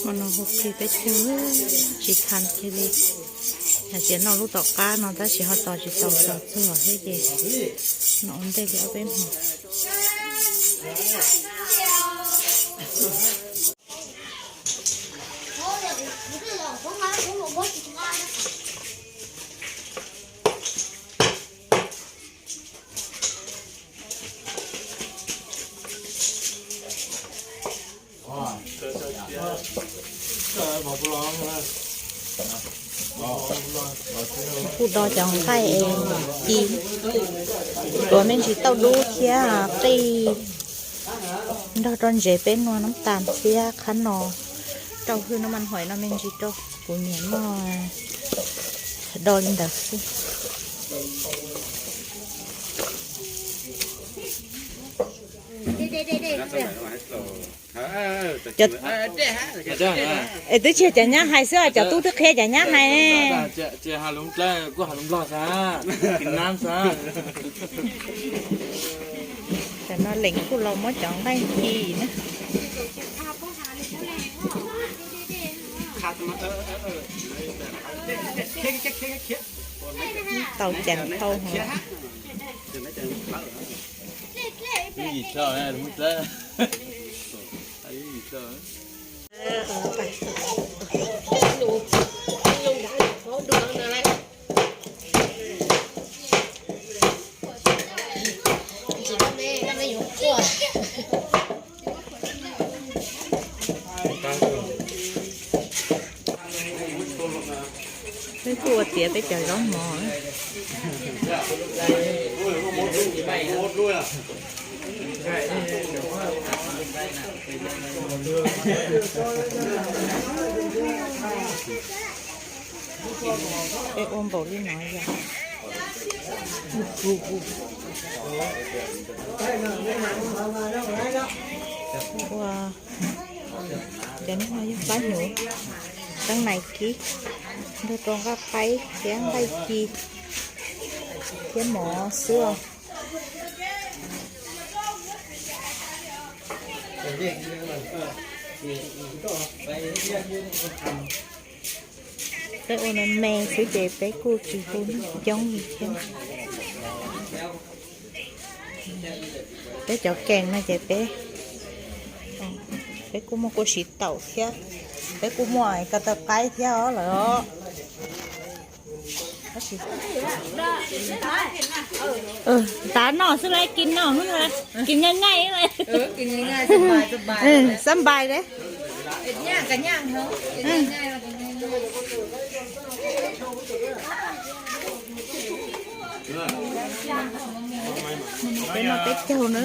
Hmo no hu plig peb caug tsis kha kiag li. Hais tias noj lub tom qab no tab sis ho tos tsis tau tos txog thiab ces no ua ntej li ob peb hmos. Kuj do cov nqaij es ci, tuav me ntsis tauj dub thiab qij nrog rau ntsev peb nua nab tas thiab qhab no rau hwj no mas hais no me ntsis rau kuv niam muaj do li ntawd xwb. Es twb tsis yog cov nyab hais xwb, cov tub twb qhia cov nyab hais ne. Cov no leej kuj los muab cov nqaij ci na. Tau ceev dhau heev. Peb kuj ua tiav peb cov zaub mov. Peb ua npaum li no yog ua, cov no yog pab hnyuv, teeb nais kib, nrog rau nqaij qaib thiab nqaij ci thiab mov xwb os. Peb ua me me xwb ces peb kuj tsis hu coob li thiab. Peb cov kees no ces peb, peb kuj muaj kua siv taum thiab, peb kuj muaj ko taw qaib thiab os lawm os. Tav noj xwb lawm, kis noj, kis nyaj nyaj lawm. Xab npais lawm. Peb noj peb caug na.